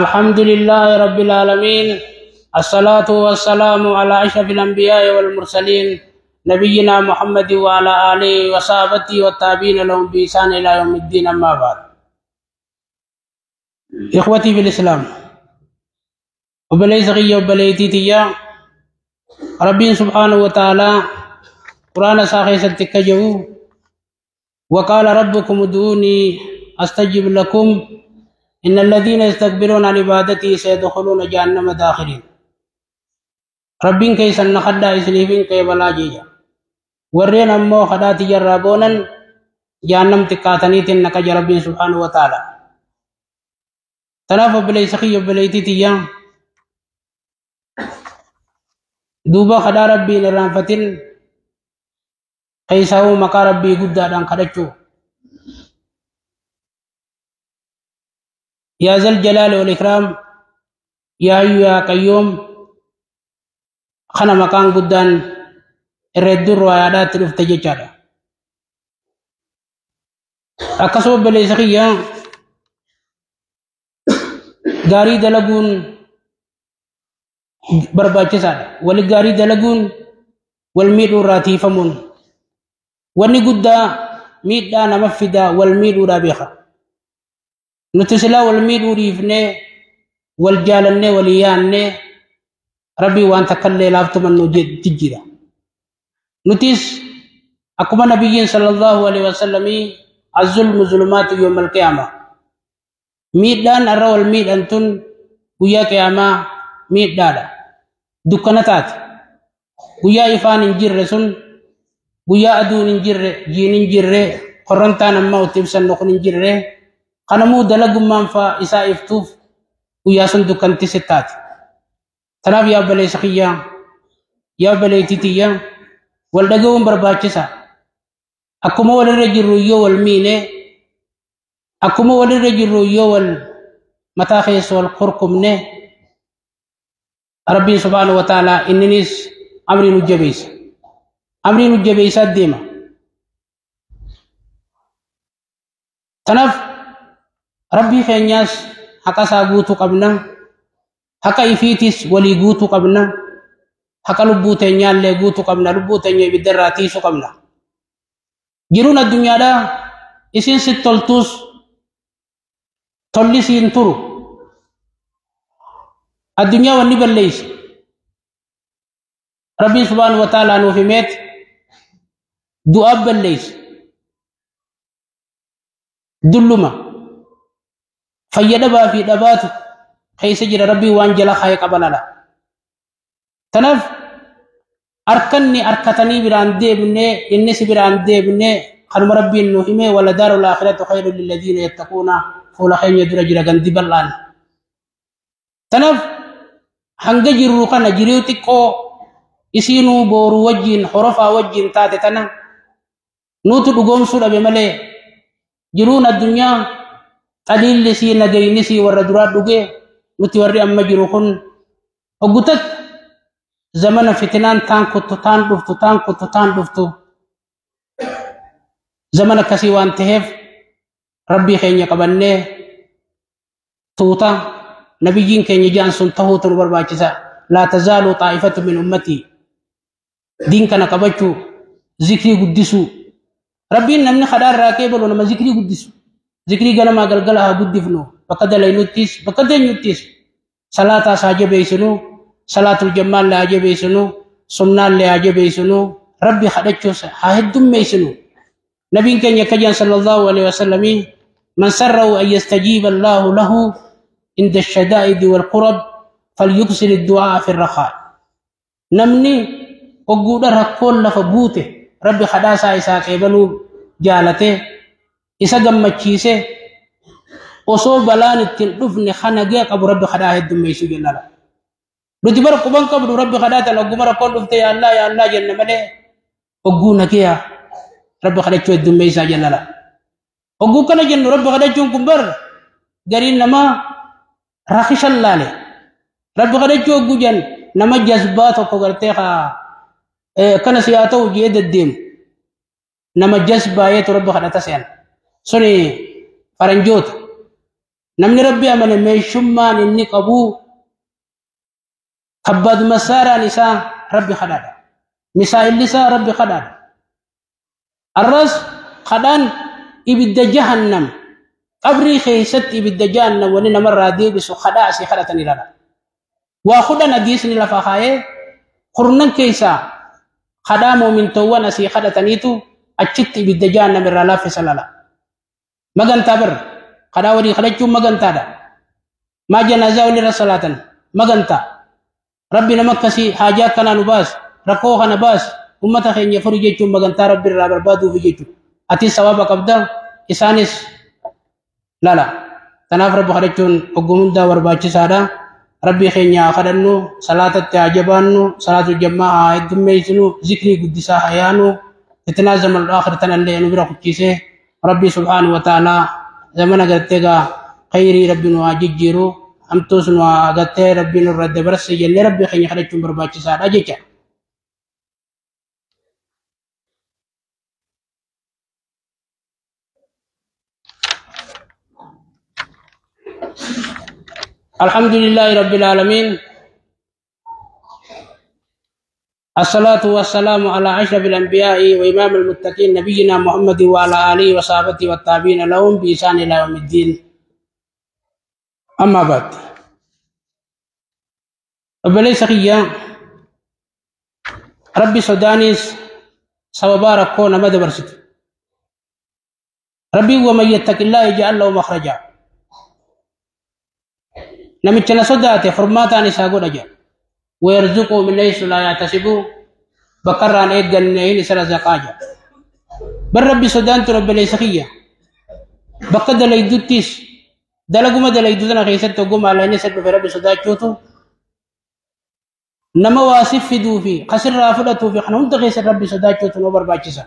الحمد لله رب العالمين، الصلاة والسلام على أشرف الأنبياء والمرسلين نبينا محمد وعلى آله وصحبه والتابعين لهم بإحسان إلى يوم الدين. أما بعد، إخوتي في الإسلام، وبليس غي وبليتي تيا ربي سبحانه وتعالى قرآن ساخي ستكجو وقال ربكم ادعوني أستجب لكم إن الذين يستكبرون عن عبادتي سيدخلون جهنم داخرين. ربين كيسن نخدا إسنيفين كي بلا جيجا ورين أمو خداتي جرابونا جهنم تكاتني تنك ربي سبحانه وتعالى. تناف بلي سخي بلي تيا دوبا خدا ربي نرانفتين كيساو مكا ربي قد دان خدچو. يا ذا الجلال والإكرام يا حي يا قيوم خنا مكان قدان الردر وآيات رفتججارا. أكسب بلي سخيا gaarii dalaguun barbaachisaadha. Wali gaarii dalaguun wal miidhuu irraa tiifamuun wanni guddaa miidhaa nama fidaa wal miidhuudhaa beeka. Nuti silaa wal miidhuu dhiifnee wal jaalannee walii yaannee rabbii waan takkallee laaftuman nu jijjiira. Nutis akkuma nabiyyiin sallallahu alaihi wasallamii az-zulmu zulumaatu yawmal qiyaamah, miidhaan irra wal miidhan tun guyyaa qiyaamaa miidhaadha. Dukkana taate guyyaa ifaan hin jirre sun, guyyaa aduun hin jirre, jiin hin jirre, korrontaan ammaa itti ibsannu kun hin jirre, kanamuu dalagummaan faa isaa iftuuf guyyaa sun dukkanti si taate. Tanaaf yaa obboleessa kiyyaa, yaa obboleettii tiyyaa, wal dhaga'uun barbaachisa. Akkuma walirra jirru yoo wal miine, akkuma walirra jirru yoo wal mataa keessa wal kurkumne, Rabbiin subhaanahu wa ta'ala inninis amrii nu jabeessa. Amrii nu jabeessaa deema. Tanaaf Rabbii keenyaas haqa isaa guutuu qabna. Haqa ifiitis walii guutuu qabna. Haqa lubbuu teenyaallee guutuu qabna. Lubbuu teenya ibiddarraa tiisuu qabna. Jiruun addunyaadhaa isin sitti toltuus tolli siin turu. Addunyaa wanni balleeyse Rabbiin subhaanahu wa ta'ala nuuf himeet du'aa balleeyse, dulluma fayya dhabaa fi dhabaatu keessa jira. Rabbiin waan jala kaayee qaba lala. Tanaaf harkanni harkatanii biraan deebinee innis biraan deebinee kanuma Rabbiin nuuf himee wala daarul aakhiratu khayrun lilladhiina yattaquuna fuula keenya dura jira gandi bal'aan. Tanaaf hanga jirru kana jiruu xiqqoo isiinuu booruu wajjin horofaa wajjin taate tana nuutu dhugoomsuu dhabe malee jiruun addunyaa xaliilli sii nagayni sii warra duraa dhugee nuti warri amma jiru kun hoggutat zamana fitinaan taan kuttu taan dhuftu taan kuttu taan dhuftu zamana akkasii waan ta'eef rabbii keenya qabannee tuuta nabiyyiin keenya jaan sun tahuutu nu barbaachisa. Laa tazaalu xaa'ifatu min ummatii diin kana qabachuu zikrii guddisuu. Rabbiin namni kadhaa irraa qeebalu nama zikrii guddisu. Zikrii ganamaa galgala haa guddifnu, bakka dalaynuttis bakka deenyuttis salaataas haa jabeessinu, salaatul jammaallee haa jabeessinu, sunnaallee haa jabeessinu, rabbi kadhachuus haa heddummeessinu. Nabiin keenya akka jedhan sallallahu alaihi wasallamii man sarrahu an yastajiiba Allaahu lahu inda shadaa'idi wal qurab falyuksir du'aa fi rakhaa. Namni hogguudha rakkoon lafa buute rabbi kadhaasaa isaa qeebaluu jaalatee isa gammachiise osoo balaan ittiin dhufne kana gee qabu rabbi kadhaa heddummeessuu jennala. Nuti bara quban qabnu rabbi kadhaa tan hogguma rakkoon dhufte yaa Allah yaa Allah jenna malee hogguu nageeya rabbi kadhachuu heddummeessaa jennala. Hogguu kana jennu rabbi kadhachuun kun bar gariin namaa rakishan laale. Rabbi kadhachuu hogguu jennu nama jazbaa tokko gartee haa akkana si haa ta'u jee deddeemu nama jazbaayeetu rabbi kadhata seena. Suni faranjoota. Namni Rabbi amane meeshummaan inni qabu kabbaad masaaraan isaa Rabbi kadhaadha. Misaa'illi isaa Rabbi kadhaadha. Arras kadhaan ibidda jahannam qabrii keessatti ibidda jahannam wani namarraa deebisu kadhaa asii kadhatan ilaala. Waa kudhan hadiisni lafa kaayee kurnan keessaa kadhaa muumintoowwan asii kadhataniitu achitti ibidda jahannam irraa laaffisa lala. Magantaa barra kadhaa walii kadhachuun magantaadha. Maa janaazaa walirra salaatan magantaa. Rabbi nama akkasii haajaa akkanaa nu baas, rakkoo kana baas, ummata keenya furi jechuun magantaa Rabbi irraa barbaaduufi jechuudha. Atis sababa qabda, isaanis lala. Kanaaf Rabbi kadhachuun oggum hundaa barbaachisaadha. Rabbi keenya haa kadhannu, salaatatti haa jabaannu, salaatu jammaa haa heddummeessinu, zikrii guddisaa haa yaanu, fitnaa zaman aakhir tanallee nu bira kuchiisee Rabbi subhaanahu wa ta'aalaa zamana gartee gaa khayrii Rabbi nu haa jijjiiru, hamtuus nu haa gartee Rabbi nurra dabarse jennee Rabbi keenya kadhachuun barbaachisaadha jecha. الحمد لله رب العالمين، الصلاة والسلام على أشرف الأنبياء وإمام المتقين نبينا محمد وعلى آله وصحبه والتابعين لهم بإحسان إلى يوم الدين. أما بعد، أبليس خيا ربي سودانيس سببا ركونا مدى برست ربي ومن يتق الله يجعل له مخرجا. نمتنا صداته فرماتان إسا قد أجا ويرزقه من ليس لا يحتسب بكران إيقن إسر زقاجا. بل ربي سودان رب ليس خيا بقد ليدوتيس دلقما دليدوتنا خيست وقوم على نسر في ربي سودان شوتو نما واسف فدو في خسر رافلتو في خنون تخيس ربي سودان شوتو نوبر باچسا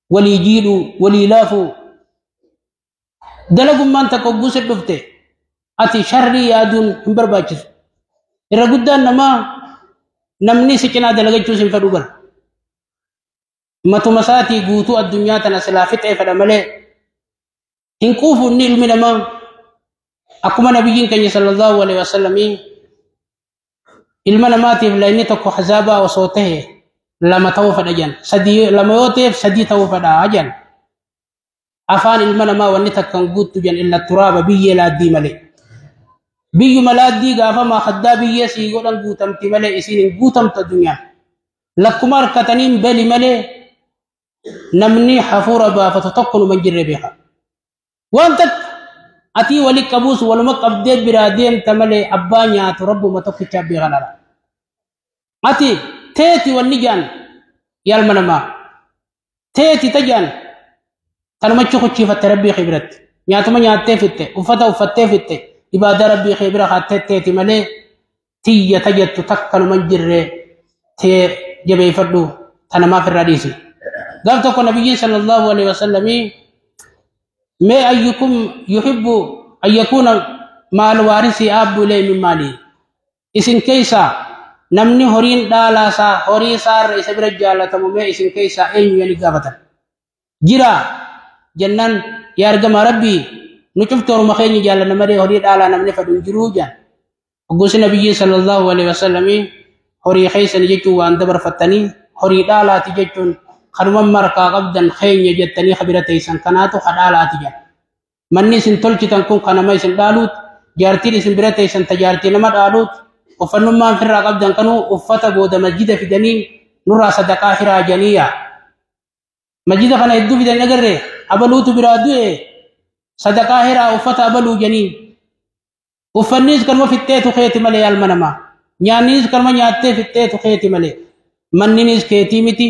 ولي جيلو ولي لافو دلقما انت قبوس الدفته ati sharri yaaduun hin barbaachisu. Irra guddaan namaa namni si cinaa dalagachuus hin fedhu bara. Matuma isaatii guutuu addunyaa tana silaa fixee fedha malee hin quufu inni ilmi namaa. Akkuma nabiyyiin keenya sallallahu alaihi wasallamii ilma namaatiif layni tokko hazaabaa osoo tahe lama ta'uu fedha jedhan. Sadii lama yoo ta'eef sadii ta'uu fedha jedhan. Afaan ilma namaa wanni takka hin guuttu jedhan illa turaaba biyyee laaddii malee. Biyyuma laaddii gaafa haddaa biyyee sii godhan guutamti malee isiin hin guutamtu addunyaan. Lakkuma harkataniin bali malee namni hafuura baafatu tokko numa hin jirre beeka. Waan takka atii wali qabuus waluma qabdee biraa deemta malee abbaa nyaatu rabbuma tokkichaa beeka lala. Ati teeti wanni jaan yaalma namaa teeti tajaan tanumachi kuchiifatte rabbii kee biratti nyaatuma nyaattee fitte uffata uffattee fitte ibaadaa rabbii kee bira kaattee teeti malee tiyya tajattu takka numa hin jirre tee jabeeffadhu tanamaaf irraa dhiisi. Gaaf tokko nabiyyiin sallallahu alaihi wasallamii mee ayyukum yuhibbu an yakuuna maal waarisii aabbu ilayhi min maalii isin keessaa namni horiin dhaalaasaa horii isaarra isa bira jaalatamu mee isin keessaa eenyu jedhanii gaafatan. Jira jennaan yaa ergamaa rabbii nu cufti horuma keenya jaallanna malee horii dhaalaa namni fedhu hin jiruu jedhan. Hogguusi nabiyyiin sallallahu alaihi wasallamii horii keessan jechuun waan dabarfattanii horii dhaalaati jechuun kanuma markaa qabdan keenya jettanii kabira teessan kanaatu kadhaalaati jedhan. Manni isin tolchitan kun kanama isin dhaaluut, jaartiin isin bira teessan tajaartii nama dhaaluut, uffannummaan firraa qabdan kanuu uffata booda masjida fidanii nurraa sadaqaa hiraa janiya. Masjida kana hedduu fidanii agarre abaluutu biraa du'e sadaqaa hiraa uffata abaluu janii. Uffannis kanuma fixxeetu keeti malee alma namaa. Nyaannis kanuma nyaattee fixxeetu keeti malee. Manninis keetii miti.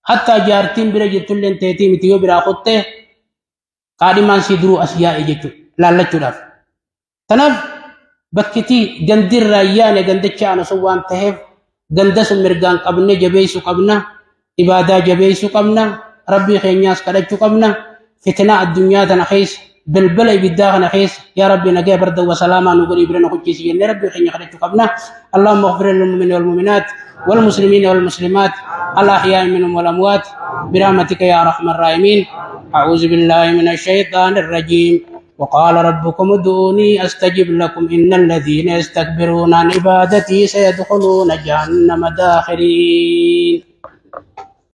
Hatta jaartiin bira jirtulleen teetii miti yoo biraa qottee qaadhimaan sii duruu as yaa'e jechuudha laallachuudhaaf. Kanaaf bakkitii gandirraa yaane gandicha aanu sun waan ta'eef ganda sun mirgaan qabne jabeessuu qabna, ibaadaa jabeessuu qabna, rabbii keenyaas kadhachuu qabna, fitinaa addunyaa tana keessa balbala ibiddaa kana keessa yaa rabbi nagaya barda wa salaamaa nu godhii bira nu kuchiisi jennee rabbii keenya kadhachuu qabna. Allahumma ighfir lil mu'minina wal mu'minaat wal muslimina wal muslimaat al ahya'i minhum wal amwaat birahmatika ya arhamar rahimin. A'uuzu billahi minash shaytaanir rajiim. وقال ربكم ادعوني أستجب لكم إن الذين يستكبرون عن عبادتي سيدخلون جهنم داخرين.